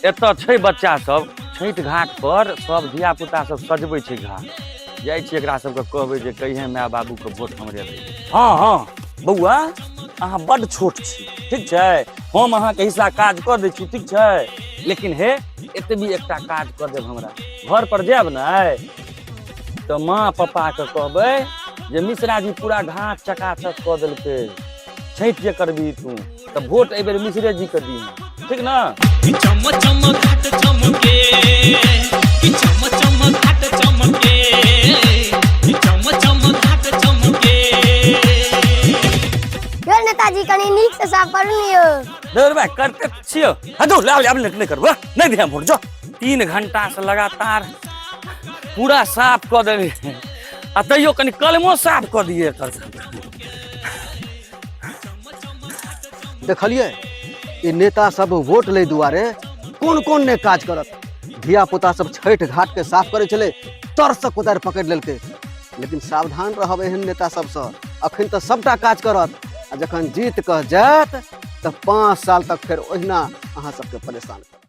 एतऽ छै बच्चा सब छठि घाट पर सब धिया पुता सब सजबै छै घाट। जाइ छी एकरा सबके कहबै जे कहिहे माय बाबूके वोट हमरे दै। हँ हँ बौआ, अहाँ बड्ड छोट छी, ठीक छै, हम अहाँके हिस्सा काज कऽ दै छी, ठीक छै, लेकिन हे एतबी एकटा काज कऽ देब, हमरा घर पर जायब ने तऽ माँ पप्पाके कहबै जे मिश्रा जी पूरा घाट चकाचक कऽ देलकै, छठि जे करबी तू तऽ वोट एहिबेर मिश्रे जी के दी, ठीक ना? चम चम घाट चमके, कि चम चम घाट चमके, कि चम चम घाट चमके। यौ नेताजी, कनि नीक से साफ करू ने यौ। दौड़ भाई, करते छियो। हाँ दौड़, ले आब नहीं करबो, नहीं दिया वोट जो। 3 घंटा से लगातार पूरा साफ कऽ देली आ तैयो कनि कलमो साफ कऽ दिए एकर। देखलियै ई नेता सब वोट लै दुआरे कोन कोन ने काज करत। धिया पुता सब छठि घाट के साफ करै छलै, तर से कोदारि पकड़ि लेलकै। लेकिन सावधान रहब एहन नेता सबसँ, अखन तऽ सबटा काज करत आ जखन जीत कऽ जायत तऽ 5 साल तक फेर ओहिना अहाँ सबके परेशान करत।